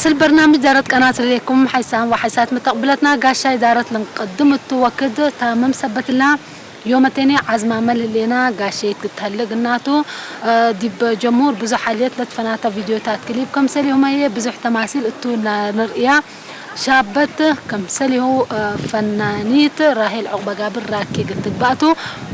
ስል በርናምጅ ዳረት ቀናት ለሌኩም ሓይሳን ወሓይሳት መተቕብለትና ጋሻይ ዳረት ልንቀድም እቱ ወክድ ታምም ሰበትላ ዮመቴኒ ዓዝማ መልሌና ጋሸይት ክትህልግ እናቱ ዲብ ጀሙር ብዙሕ ሓልየት ለትፈናተ ቪዲዮታት ክሊፕ ከምሰሊሁመየ ብዙሕ ተማሲል እቱ ንርእያ ሻበት ከምሰሊሁ ፈናኒት ራሄል ዑቕበጋብር ራኪ ግትግባእቱ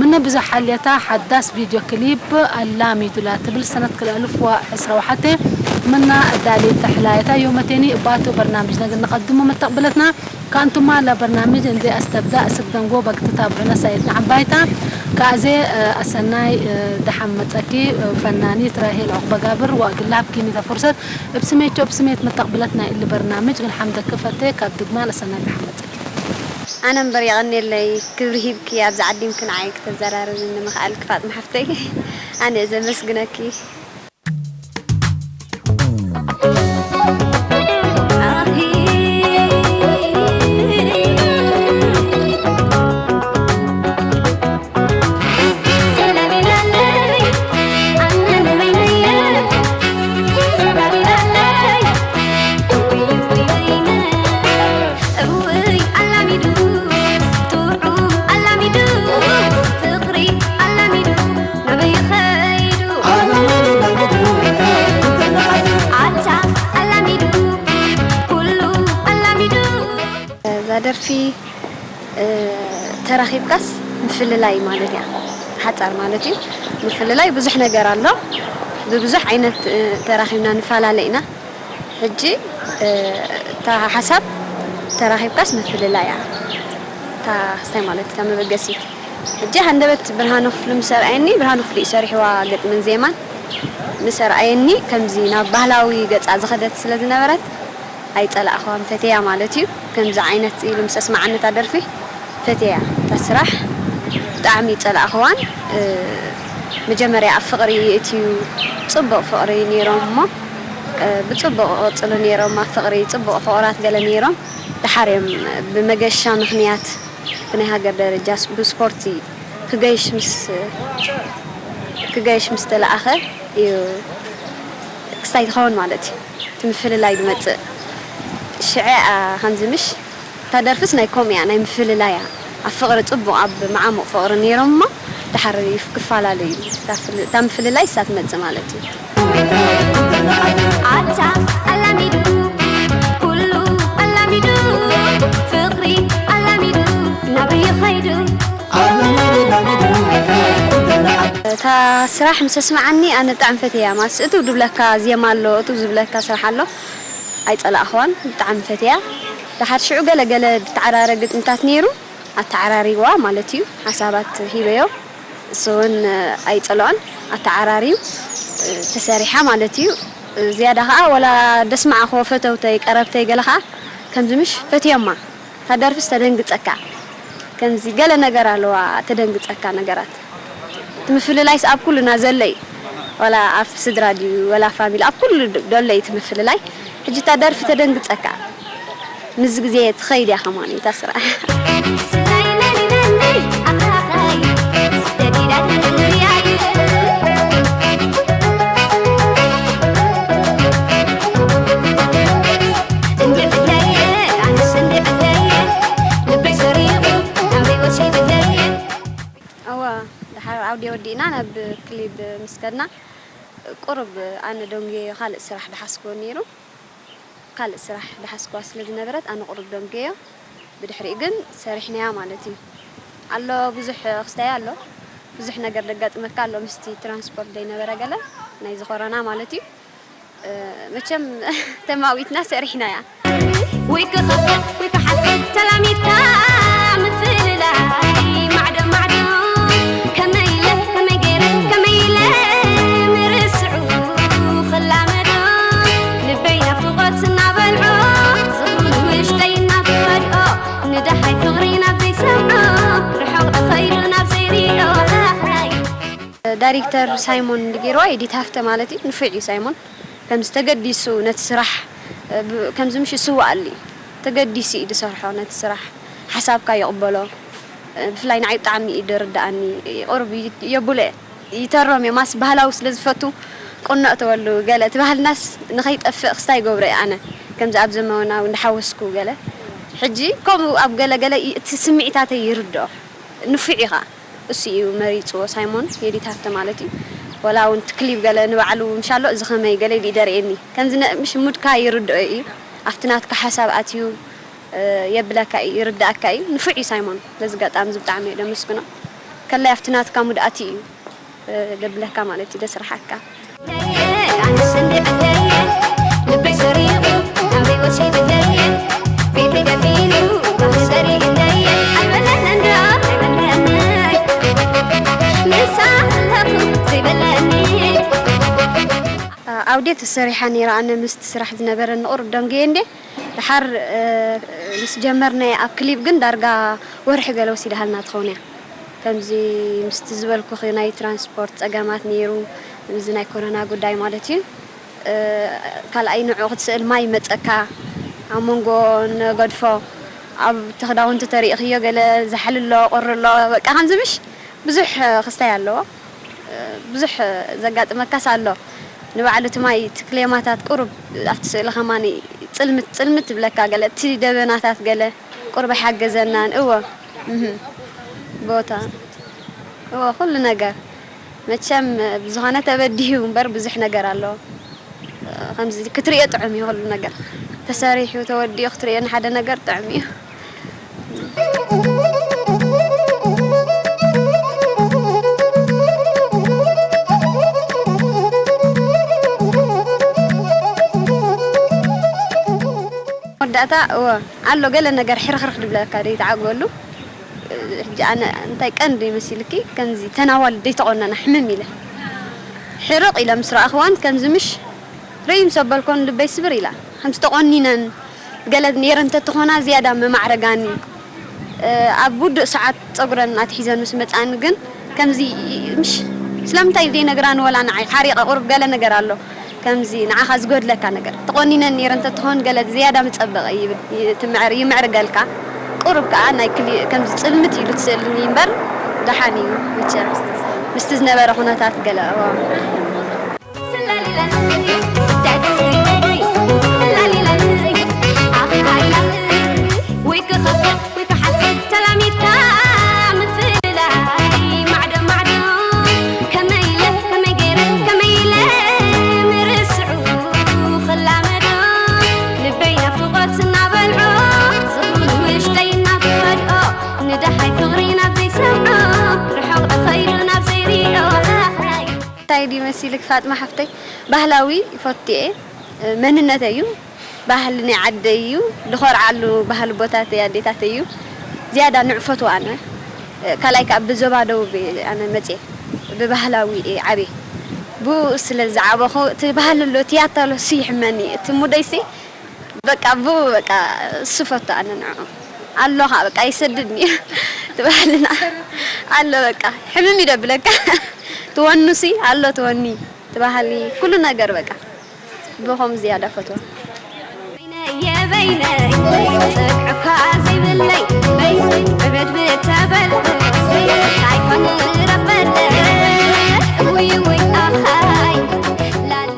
ምነ ብዙሕ ሓልየታ ሓዳስ ቪድዮ ክሊፕ ኣላሚዱላ ትብል ሰነት ክልኣልፍ ወዕስራ ወሓተ ምና እዳሊ ተሕላየታ ዮመቴኒ እባቱ በርናምጅ ነግር ንቐድሙ መተቕብለትና ካንቱማ ለበርናምጅ እንዜ ኣስተብዳ እስክ ደንጎ በግትታ ብዕነ ሳየትና ዓባይታ ካእዜ ኣሰናይ ደሓን መጸኪ ፈናኒት ራሄል ዑቕበጋብር ወእግላብ ኪኒተ ፍርሰት እብ ስሜቾ እብ ስሜት መተቕብለትና ኢሊ በርናምጅ ግን ሓምደክ ፈቴ ካብ ድግማን ኣሰናይ ደሓን መጸኪ። ኣነ እምበር የቐንየለይ ክብሪ ሂብኪ ኣብዚ ዓዲምኪ ንዓይ ክተዘራርብኒ ምኽኣልኪ ፋጥማ ሓፍተይ ኣነ ዘመስግነኪ። እዛ ደርፊ ተራኺብካስ ምፍልላይ ማለት እያ። ሓፃር ማለት እዩ። ምፍልላይ ብዙሕ ነገር ኣሎ። ብብዙሕ ዓይነት ተራኺብና ንፈላለ ኢና። ሕጂ እታ ሓሳብ ተራኺብካስ ምፍልላይ እያ። እታ ክስታይ ማለት እታ መበገሲት። ሕጂ ሃንደበት ብርሃኑ ክፍሉ ምስ ኣርኣየኒ፣ ብርሃኑ ክፍሉ እዩ ሰሪሕዋ ግጥምን ዜማን። ምስ ኣርኣየኒ ከምዚ ናብ ባህላዊ ገፃ ዝኸደት ስለ ዝነበረት ኣይፀላእኽዋን፣ ፈትያ ማለት እዩ። ከምዚ ዓይነት ኢሉ ምስ ኣስማዓኒ እታ ደርፊ ፈትያ እታ ስራሕ ብጣዕሚ ይፀላእኽዋን። መጀመርያ ኣብ ፍቕሪ የእትዩ፣ ፅቡቕ ፍቕሪ ነይሮም እሞ ብፅቡቕ ይቕፅሉ ነይሮም። ኣብ ፍቕሪ ፅቡቕ ፍቑራት ገለ ነይሮም። ደሓር እዮም ብመገሻ ምኽንያት ብናይ ሃገር ደረጃ ብስፖርቲ ክገይሽ ምስ ክገይሽ ምስ ተለኣኸ እዩ ክስታይ ትኸውን ማለት እዩ። እቲ ምፍልላይ ዝመፅእ ሽዐ ከምዚ ምሽ እታ ደርፍስ ናይ ከምኡ እያ፣ ናይ ምፍልላይ እያ። ኣብ ፍቕሪ ፅቡቕ ኣብ መዓሙቕ ፍቕሪ ነይሮም እሞ ደሓር ክፈላለዩ እዩ። እታ ምፍልላይ እሳ ትመፅእ ማለት እዩ። ኣታ ኣላሚዱ ኩሉ ኣላሚዱ ፍቕሪ ኣላሚዱ ናበይ ይኸይዱ። እታ ስራሕ ምስ ኣስምዓኒ ኣነ ብጣዕሚ ፈትያ ማለት እቱ ድብለካ ዜማ ኣሎ እቱ ዝብለካ ስራሕ ኣሎ ኣይፀላእኽዋን ብጣዕሚ ፈትያ። ደሓር ሽዑ ገለ ገለ ዝተዓራረ ግጥምታት ነይሩ ኣተዓራሪዋ ማለት እዩ ሓሳባት ሂበዮ እሱ እውን ኣይፀልኦን ኣተዓራርዩ ተሰሪሓ ማለት እዩ። ዝያዳ ከዓ ወላ ደስማዕኽዎ ፈተውተይ ቀረብተይ ገለ ከዓ ከምዚ ምሽ ፈትዮማ። እታ ደርፍስ ተደንግጸካ። ከምዚ ገለ ነገር ኣለዋ ተደንግጸካ ነገራት። እቲ ምፍልላይስ ኣብ ኩልና ዘሎ እዩ። ዋላ ኣብ ስድራ ድዩ ዋላ ፋሚሊ ኣብ ኩሉ ዶ- ዘሎ እዩ እቲ ምፍልላይ። ሕጂ እታ ደርፊ ተደንግጸካ። ምስ ግዜ ትኸይድ እያ ከማን እታ ስራሕ። እወ፣ ድሓር ኣውድዮ ወዲእና ናብ ክሊብ ምስ ከድና፣ ቁሩብ ኣነ ደንጉየዮ ካልእ ስራሕ ድሓስክዎ ነይሩ። ካልእ ስራሕ ድሓስክዋ ስለ ዝነበረት ኣነ ቁሩብ ደንጉየዮ። ብድሕሪኡ ግን ሰሪሕናያ ማለት እዩ። ኣሎ ብዙሕ ክስታይ ኣሎ። ብዙሕ ነገር ደጋጥመካ ኣሎ ምስቲ ትራንስፖርት ዘይነበረ ገለ ናይዚ ኮሮና ማለት እዩ። መቸም ተማዊትና ሰሪሕናያ። ወይ ክኸፍእ ወይ ክሓስብ ተላሚድካ ምፍልላይ ማዕዶ ማዕዶ ከመይ ኢለ ከመይ ገይረ ከመይ ኢለ ምርስዑ ክላመዶ ልበይ ናፍቖት እናበልዖ ዝኽሪ ውሽጠይ እናተወድኦ ንደሃይ ፍቕሪ ናብ ዘይሰምዖ ርሑቕ ተኸይዱ ናብ ዘይሪኦ ሃሃይ። ዳይሬክተር ሳይሞን እንዲ ገይርዋ ኤዲት ሃፍተ ማለት እዩ። ንፉዕ እዩ ሳይሞን። ከምዚ ተገዲሱ ነቲ ስራሕ ከምዚ ምሽ ይስዋኣሉ እዩ። ተገዲሱ እዩ ዝሰርሖ ነቲ ስራሕ። ሓሳብካ ይቕበሎ። ብፍላይ ንዓይ ብጣዕሚ እዩ ዝርድኣኒ። ቁሩብ የቡለ ይተሮም እዮም ኣስ ባህላዊ ስለ ዝፈቱ ቁኖ እተወሉ ገለ እቲ ባህልናስ ንኸይጠፍእ ክስታይ ይገብሮ እየ ኣነ። ከምዚ ኣብ ዘመናዊ እንዳሓወስኩ ገለ፣ ሕጂ ከምኡ ኣብ ገለ ገለ ይ-፣ እቲ ስምዒታተይ ይርድኦ። ንፉዕ ኢኻ። እሱ እዩ መሪጽዎ፣ ሳይሞን የዲት ሃፍተ ማለት እዩ። ወላ እውን እቲ ክሊፕ ገለ ንባዕሉ ምሻሎ፣ እዚ ኸመይ ገለ ኢሉ ይደርእየኒ። ከምዚ ነ-፣ ምሽ ሙድካ ይርድኦ እዩ። ኣብቲ ናትካ ሓሳብ ኣትዩ፣ እ፣ የብለካ እዩ፣ ይርድኣካ እዩ። ንፉዕ እዩ ሳይሞን። በዚ ኣጋጣሚ እዚ ብጣዕሚ እየ ደመስግኖ። ከላይ ኣብቲ ናትካ ሙድ ኣትዩ እዩ፣ እ፣ ደብለካ ማለት እዩ፣ ደስርሓካ። ኣነስ እንዲዕለየ ልበይ ሰሪቑ ናበይ ወሲድለየ ቤተይ ደፊኑ ባህሪ ዘሪእለየ ኣይበለን እንዶ ኣይበለኒ ምሳለኹ ዘይበለኒ ኣውዴ ተሰሪሓ ነይራ። ኣነ ምስቲ ስራሕ ዝነበረኒ ቁሩብ ደንጉየ እንዴ። ደሓር፣ እ፣ ምስ ጀመርናዮ ኣብ ክሊፕ ግን ዳርጋ ወርሒ ገለ ወሲዳሃልና ትኸውን እያ። ከምዚ ምስቲ ዝበልኩኺ ናይ ትራንስፖርት ጸገማት ነይሩ፣ እዚ ናይ ኮሮና ጉዳይ ማለት እዩ። እ፣ ካልኣይ ንዕኡ ክትስእል ማይ ይመጸካ፣ ኣብ መንጎ ንገድፎ፣ ኣብ እቲ ክዳውንቲ ተሪእኽዮ ገለ ዛሕሊ ኣሎ፣ ቁሪ ኣሎ፣ በቃ ከምዚ ምሽ ብዙሕ ክስታይ ኣለዎ። ብዙሕ ዘጋጥመካስ ኣሎ። ንባዕሉ እቲ ማይ፣ እቲ ክሌማታት ቁሩብ ኣብቲ ስእሊ ከማኒ ጽልምት፣ ጽልምት ይብለካ ገለ፣ እቲ ደበናታት ገለ ቁሩብ ኣይሓገዘናን። እወ፣ እህ፣ ቦታ፣ እወ፣ ኩሉ ነገር መቸም ብዝኾነ ተበዲሁ እምበር ብዙሕ ነገር ኣሎ። ከምዚ ክትርእዮ ጥዑም እዩ ኩሉ ነገር። ተሰሪሑ ተወዲኡ ክትርእዮ ንሓደ ነገር ጥዑም እዩ። መወዳእታ፣ እወ፣ ኣሎ ገለ ነገር ሕርኽርኽ ድብለካ ደይትዓግበሉ። ሕጂ ኣነ እንታይ ቀንዲ መሲልኪ፣ ከምዚ ተናዋል ደይተቖነና ሕምም ኢለ። ሕርቕ ኢለ ምስ ረኣኽዋን ከምዚ ምሽ ርእይ ምስ ኣበልኮን ልበይ ስብር ኢላ። ከምዚ ተቖኒነን ገለ ነይረን እንተትኾና ዝያዳ መማዕረጋኒ። እ፣ ኣብ ውዱእ ሰዓት ጸጉረን ኣትሒዘን ምስ መጻኒ ግን ከምዚ ምሽ ስለምንታይ ዘይነግራኒ ወላ ንዓይ ሓሪቐ ቁሩብ ገለ ነገር ኣሎ። ከምዚ ንዓኻ ዝጎድለካ ነገር ተቖኒነን ነይረ እንተትኾን ገለ ዝያዳ ምጸበቐ ይብል፣ ይትምዕር-፣ ይምዕርገልካ። ቁሩብ ከኣ ናይ ክሊ-፣ ከምዚ ጽልምት ኢሉ ትስእልኒ እምበር ደሓን እዩ መቸም። ምስቲ ዝነበረ ኩነታት ገለ፣ እዋ። ወይ ክኸፍእ ወይ ክሓስብ ተላሚድካ ምፍልላይ ማዕዶ ማዕዶ ከመይ ኢለ ከመይ ገይረ ከመይ ኢለ ምርስዑ ክላመዶ ልበይ ናፍቖት እናበልዖ ዝኽሪ ውሽጠይ እናተወድኦ ንደሃይ ፍቕሪ ናብ ዘይሰምዖ ርሑቕ ተኸይዱ ናብ ዘይሪኦ እንታይ ድዩ መሲልክ ፋጥማ ሓፍተይ? ባህላዊ ይፈቱ እየ፣ መንነተይ እዩ። ባህሊ ናይ ዓደይ እዩ። ልኾርዓሉ ባህሊ ቦታተይ ኣዴታተይ እዩ። ዝያዳ ንዑ ፈትዎ ኣነ። ካልኣይ ከኣ ብዞባ ደቡብ እየ ኣነ መጽየ። ብባህላዊ እየ ዓብየ። ብኡ ስለ ዝዓበኹ እቲ ባህሊ ኣሎ፣ እቲ ያታ ኣሎ፣ እሱ ይሕመኒ። እቲ ሙደይሲ በቃ ብኡ በቃ እሱ ፈቱ ኣነ ንዑ። ኣሎ ኸኣ በቃ ይሰድድኒ። እቲ ባህልና ኣሎ በቃ ሕምም ይደብለካ። ትወኑሲ ኣሎ ትወኒ። እቲ ባህሊ ኩሉ ነገር በቃ ብኸም ዝያዳ ፈትዎ። በይነየ በይነይ ጽግዕኳ ዘይብለይ በይ ዕብድ ብተበል እንታይ ኮን ረኽበለ ውይ ውይ ኣኻይ ላል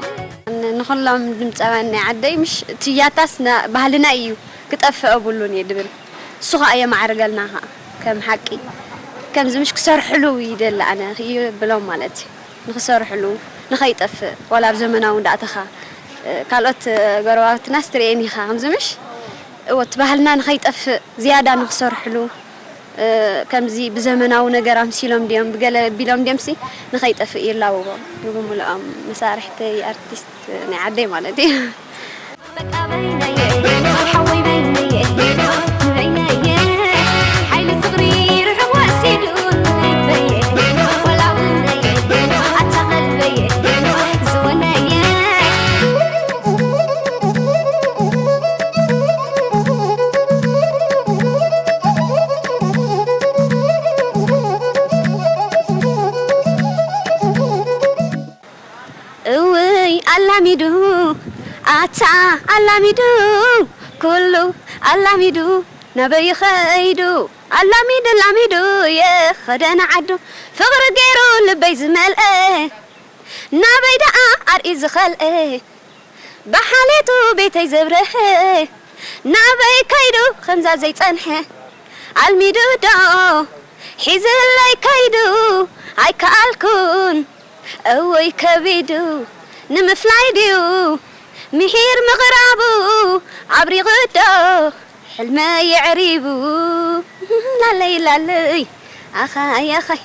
ንኹሎም ድምጻውያን ናይ ዓደይ ምሽ እቲ ያታስ ና-፣ ባህልና እዩ ክጠፍእ የብሉን እየ ድብል። እሱ ኸኣ የማዕርገልና ኸኣ ከም ሓቂ። ከምዚ ምሽ ክሰርሕሉ ይደሊ ኣነ ይብሎም ማለት እዩ። ንኽሰርሕሉ፣ ንኸይጠፍእ፣ ዋላ ኣብ ዘመናዊ እንዳእተኻ፣ እ፣ ካልኦት፣ እ፣ ጎረባብትናስ ትርእየን ኢኻ። ከምዚ ምሽ? እወ፣ እቲ ባህልና ንኸይጠፍእ ዝያዳ ንኽሰርሕሉ፣ እ፣ ከምዚ ብዘመናዊ ነገር ኣምሲሎም ድዮም፣ ብገለ ኣቢሎም ድዮምሲ ንኸይጠፍእ ይላወቦ። ንብምልኦም መሳርሕተይ ኣርቲስት ናይ ዓደይ ማለት እዩ። በቃ በይነየ፣ ሓወይ በይነየ፣ ንበይነየ፣ ሓይሊ ፍቕሪ ርሑቕ ወሲዱ ንልበየ፣ ወላ ውነየ፣ ኣታ ቐልበየ፣ ዝወነየ። እውይ ኣላሚዱ ኣታ ኣላሚዱ ኩሉ ኣላሚዱ ናበይ ይኸይዱ ኣላሚዱ ኣላሚዱ የኸደ ንዓዱ ፍቕሪ ገይሩ ልበይ ዝመልአ ናበይ ደኣ ኣርኢ ዝኸልአ ብሓሌቱ ቤተይ ዘብረሀ ናበይ ከይዱ ከምዛ ዘይጸንሐ ኣልሚዱ ዶ ሒዝለይ ከይዱ ኣይከኣልኩን እውይ ከቢዱ ንምፍላይ ድዩ ምሒር ምቕራቡ ኣብሪቑ ዶ ሕልመይ የዕሪቡ ላለይ ላለይ ኣኻይ ኣኻይ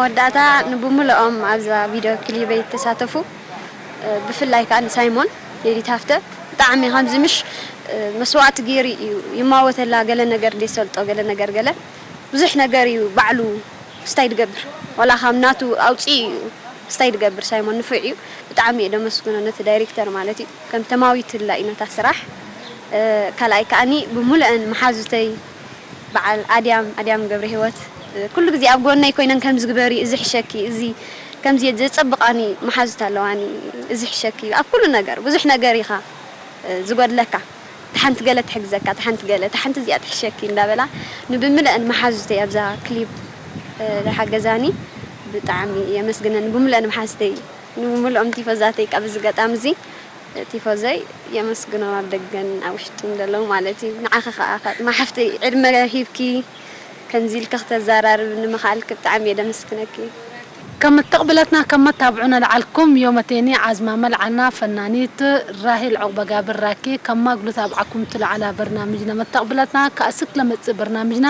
መወዳእታ ንብምልኦም ኣብዛ ቪድዮ ክሊበይ ተሳተፉ፣ ብፍላይ ከዓ ንሳይሞን የዲት ሃፍተ ብጣዕሚ ከምዚ ምሽ መስዋዕቲ ገይሩ እዩ ይማወተላ። ገለ ነገር ደሰልጦ ገለ ነገር ገለ ብዙሕ ነገር እዩ ባዕሉ ስታይ ድገብር፣ ዋላ ካብ ናቱ ኣውፅኡ እዩ ስታይ ድገብር። ሳይሞን ንፉዕ እዩ። ብጣዕሚ እየ ደመስግኖ ነቲ ዳይሬክተር ማለት እዩ። ከም ተማዊትላ እዩ ነታ ስራሕ። ካልኣይ ከዓኒ ብሙሉአን መሓዙተይ በዓል ኣድያም ኣድያም ገብረ ህይወት ኩሉ ግዜ ኣብ ጎነይ ኮይነን ከምዚ ግበሪ፣ እዚ ሕሸኪ፣ እዚ ከምዚ ዘጸብቃኒ መሓዙት ኣለዋኒ፣ እዚ ሕሸኪ ኣብ ኩሉ ነገር ብዙሕ ነገር ኢኻ ዝጎድለካ፣ ተሓንቲ ገለ ትሕግዘካ፣ ተሓንቲ ገለ ተሓንቲ እዚኣ ትሕሸኪ እንዳበላ ንብምልአን መሓዙተይ ኣብዛ ክሊፕ ዝሓገዛኒ ብጣዕሚ የመስግነን። ብሙሉአን መሓዝተይ ንብሙሉኦም ቲፎዛተይ ካብ እዚ ገጣሚ እዚ ቲፎዘይ የመስግኖም ኣብ ደገን ኣብ ውሽጥን ዘለዉ ማለት እዩ። ንዓኺ ከኣ ፋጥማ ሓፍተይ ዕድመ ሂብኪ ከምዚ ኢልኪ ክተዘራርብኒ ምኽኣልኪ ብጣዕሚ እየ ደመስግነኪ። ከም እተቕብለትና ከም መታብዑ ነልዓልኩም ዮመቴኒ ዓዝማ መልዓልና ፈናኒት ራሄል ዑቕበጋብር ራኪ ከም ማግሉት ኣብዓኩም ትልዓላ በርናምጅ ነመተቕብለትና ከእስክ ለመጽእ በርናምጅና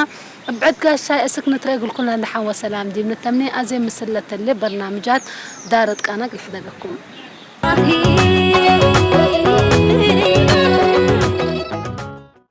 እብዕድ ጋሻይ እስክ ንትረግልኩልና ለሓወ ሰላም ዲብ ንተምኒ ኣዜ ምስለተሌ በርናምጃት ዳረት ቃና ግልሕደገኩም።